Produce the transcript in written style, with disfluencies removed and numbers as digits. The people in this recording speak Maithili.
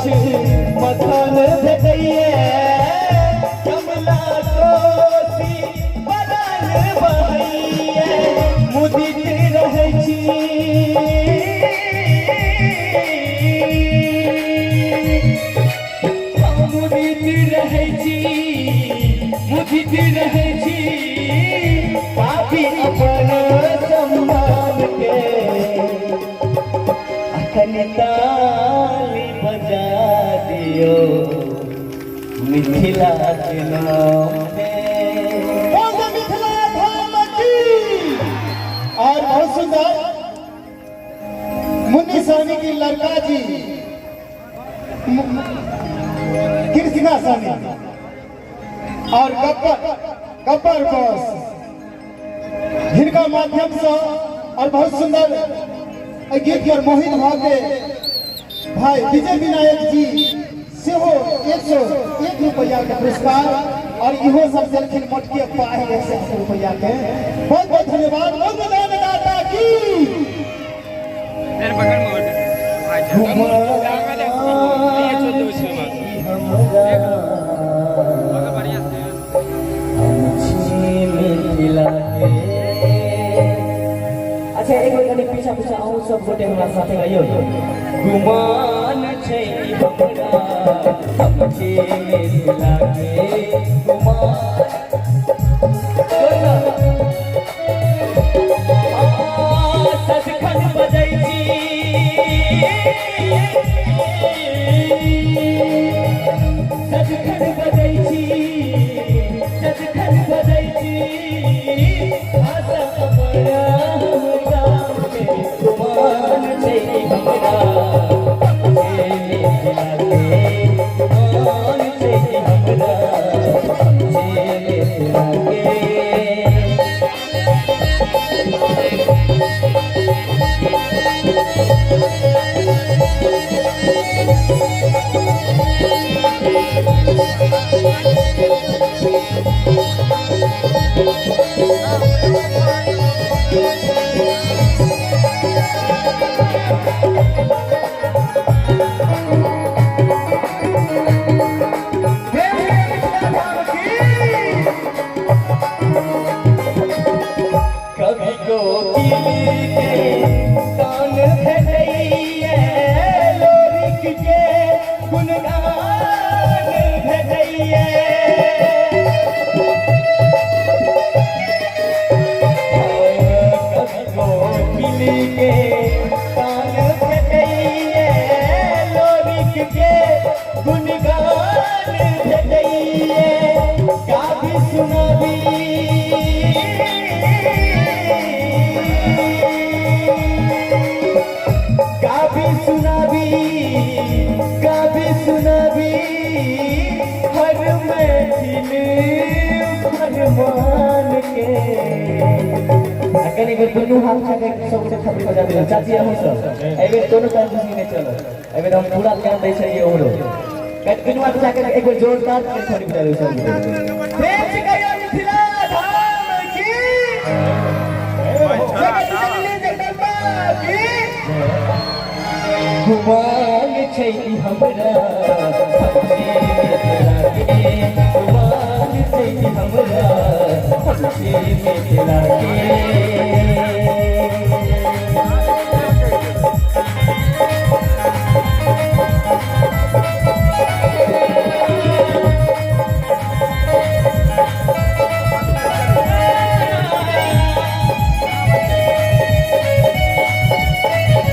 माछ मखान भेटैए, कमला कोसी बलान बहैए, मुदित रहै छी। मुदित रहै छी, मुदित रहै छी, पापी अपन सम्मान के। अखन ताली बजा दियो मिथिला के नाम पे। बोल दो मिथिला धाम की। और बहुत सुंदर मुन्नी सोनी की लड़का जी कृष्णा सोनी और गब्बर गब्बर बॉस हिनका माध्यम से और बहुत सुंदर एहि गीत पर मोहित भऽ के भाई विजय विनायक जी सेहो 101 रुपया के पुरस्कार और इहो सब देलखिन मोटके पाही 101 रुपया के। बहुत बहुत धन्यवाद। बहुत बहुत दाता की। मेरे बगल में बैठे भाई बढ़िया से। अच्छा, एक बेर कनि पीछा पीछा अहूँ सब गोटे हमरा साथे गाइयो। गुमान छै हमरा, हम छी मिथिला के, गुमान सदखन बजै छी, सदखन बजै छी, सदखन बजै छी, भाषा अपन हमरा के, गुमान छै हमरा, हम छी मिथिला के, गुमान छै हमरा, हम छी मिथिला के। कभी कोकिल के कान भेटैए, लोरिक के गुणगान भेटैए, कभी कोकिल के कान भेटैए, लोरिक के गुणगान भेटैए, गाबी सुनाबी, गाबी सुनाबी, गाबी सुनाबी हर मैथिल फरमान के। आ कनि बेर दुनू हाथ उठा के सब गोटे थपड़ी बजा दियौ। चाची, अहूँ सब एहि बेर कोनो कंजूसी नहि चलत। एहि बेर हम पूरा ध्यान दै छलियै उम्हरो। कनि दुनू हाथ उठा के एक बेर जोरदार कनि थपड़ी बजा दियौ सब गोटे। प्रेम से कहियौ मिथिला धाम की, जगत जननी जगदम्बा की। गुमान छै हमरा, हम छी